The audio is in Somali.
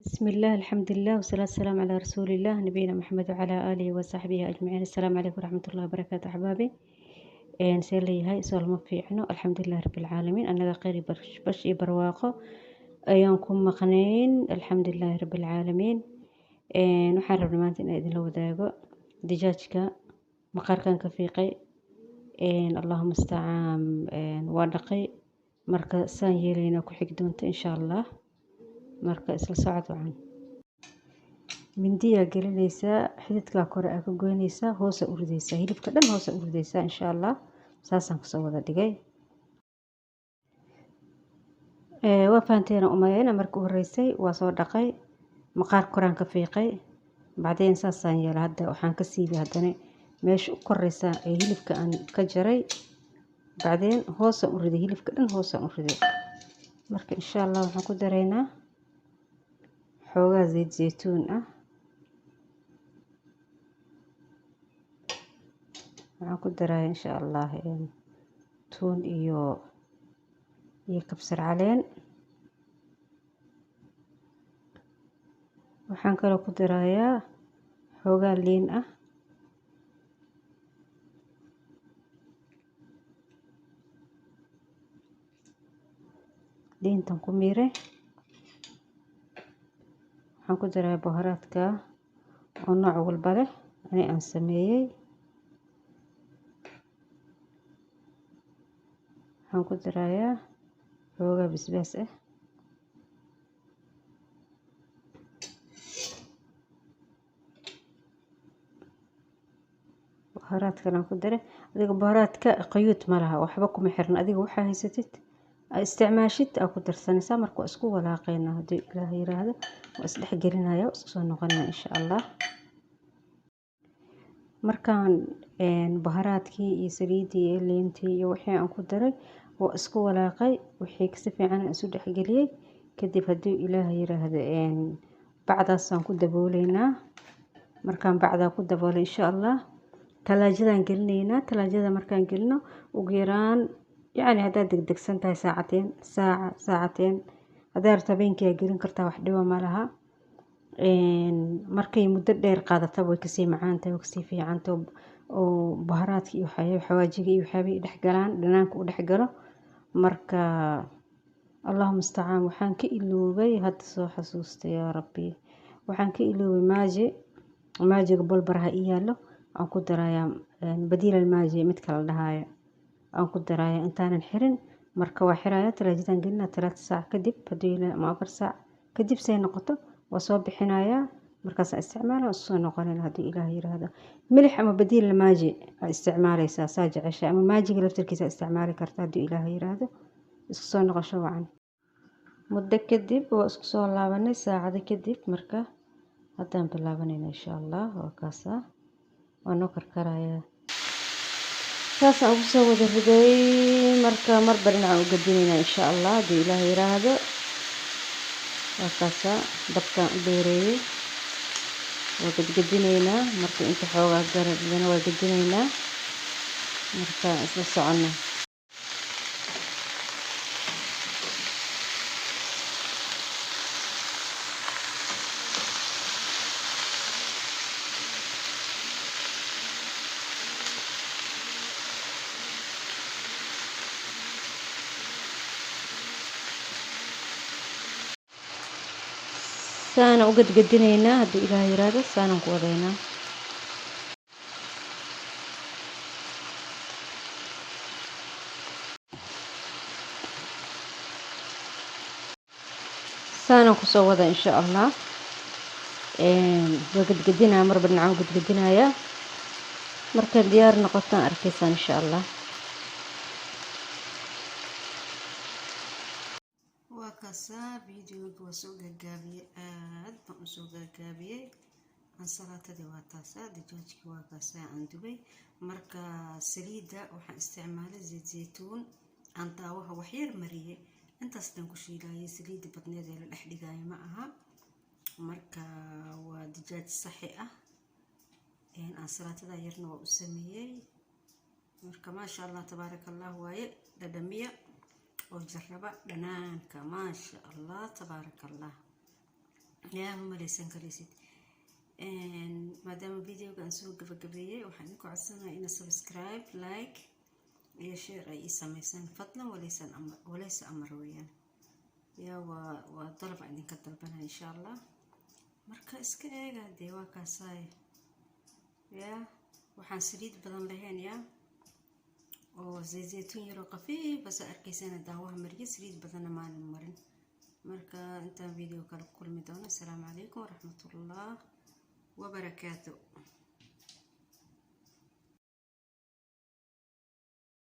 بسم الله، الحمد لله، والصلاة والسلام على رسول الله نبينا محمد وعلى آله وصحبه أجمعين. السلام عليكم ورحمة الله وبركاته. أحبابي، see leeyahay? Soo lama fiicno? Alxamdulilah rabbilcaalamiin. Annaga kheyr bash iyo barwaaqo ayaan ku maqnayn, alxamdulilaahi rabbilcaalamiin. Waxaan rabnay maanta inaan idinla wadaago dijaajka maqaarkan ka fiiqay, allahuma istacaan, waa dhaqay. Marka saan yeelayna ku xigi doonta insha Allah. Marka isla socod wacan. Mindiyaa gelinaysaa, xididkaa kore aa ka goynaysaa, hoosa u ridaysaa, hilibka dhan hoosa u ridaysaa insha Allah. Saasaan kasoo wada dhigay. Waa fahanteena umaleyna. Marka u horeysay waa soo dhaqay, maqaar koraan ka fiiqay, bacdeen saasaan yeela. Hadda waxaan ka siibay haddana meesha u koreysa ee hilibka aan ka jaray, bacdeen hoosaan u riday, hilibka dhan hoosaan u riday. Marka insha Allah waxaan ku daraynaa xoogaa zayd zaytuun ah. Waxaan ku daraya insha Allah tuun iyo kabsar caleen. Waxaan kaloo ku darayaa xoogaa liin ah. Liintan ku miiray. Waxaan ku darayaa bohoraadka oo nooc walba leh ani aan sameeyey. Waxaan ku darayaa xoogaa basbaas ah. Bohoraadkan ku daray. Adiga bohoraadka qayuud ma laha, waxba kuma xirna. Adiga waxaa haysatid isticmaashid aa ku darsanaysaa. Marka waa isku walaaqeynaa haddii Ilaah yiraahdo, waa isdhex gelinaya, waa isku soo noqonaya insha Allah. Markaan baharaadkii iyo saliidii iyo liintii iyo wixii aan ku daray waa isku walaaqay, wixii si fiican aan isu dhexgeliyey. Kadib haddii Ilaah yiraahdo bacdaasaan ku dabooleynaa. Markaan bacdaa ku daboolay insha Allah talaajadaan gelinaynaa. Talaajada markaan gelino, ugu yaraan yacni haddaad degdegsan tahay saacateen, saaca, saacateen, haddaad rabto habeenkii aa gelin kartaa, wax dhiba ma laha. Markay muddo dheer qaadataba way kasii macaan tahay, way kasii fiicantahay, oo baharaadka iyo waxyaaba xawaajiga iyo waxyaabihii dhex galaan, dhanaanka u dhex galo. Marka allahuma mustacaan, waxaan ka iloobay, hadda soo xasuustay, yaa rabbi, waxaan ka iloobay maaji. Maajiga bolbaraha ii yaallo aan ku darayaa, badiil almaaji midka la dhahaayo aan ku darayaa intaanan xirin. Marka waa xiraya, talaajadaan gelinaa 3 saac kadib haddii ama 4 saac kadib say noqoto waa soo bixinayaa. Markaasaan isticmaala, soo noqonayna haddii Ilaah yiraahdo. Milix ama badiil maaji aa isticmaalaysaa, saa jecesha, ama maajiga laftarkiisa isticmaali karta haddii Ilaah yiraahdo. Isku soo noqosho wacan. Muddo kadib waa isku soo laabanay, saacado kadib. Marka haddaan bilaabanayna insha Allah. Waa kaasaa, waa noo karkarayaa, saasaan ugu soo wada riday. Marka marba dhinacaan u gadinaynaa insha Allah haddii Ilaah yiraahdo. Waa kaasaa, dabkaan u dheereeyey, waa gadgadinaynaa. Marka inta xoogaa garadana waa gadinaynaa. Marka isla socono. Saana u gadgadinaynaa hadduu Ilaah yiraahdo, saanaan ku wadaynaa. Saanaan kusoo wada insha Allah. Waa gadgadinaya, marba dhinacaan u gadgadinayaa. Markay diyaar noqotaan arkaysaan insha Allah. Waa kaasaa, videoga waa soo gaagaabiyey, aad baan usoo gaagaabiyey. Ansalaatadii waa taasaa, dijaajkii waa kaasaa aan dubay. Marka saliidda waxaan isticmaalay zayd zaytuun aan daawaha waxyar mariyey, intaas dhan ku shiilayay. Saliidda badneed ee la dhex dhigaayo ma aha. Marka waa dijaaj saxi ah, ansalaatada yarna waa u sameeyey. Marka maasha Allah tabaaraka Allah waaye, dhadhamiya oo jarraba dhanaanka, maasha Allah tabaaraka Allah. Yaa, ma maleysan karaysid. Maadaama videoga aan soo gabagabeeyey, waxaan idinku codsanaya ina subscribe, like iyo share ay ii sameysaan, fadlan. Walaysan walaysa amar weeyaan. Yaa, waa dalab aan idinka dalbanaya, insha Allah. Marka iska eega dee, waa kaasaay. Yaa, waxaan saliid badan lahayn, yaa, oo zaytuun yaroo qafiif basa arkaysana daawaha mariya, saliid badanna maanan marin. Marka intaan video kale ku kulmi doono, asalaamu calaykum waraxmatullah wabarakaatu.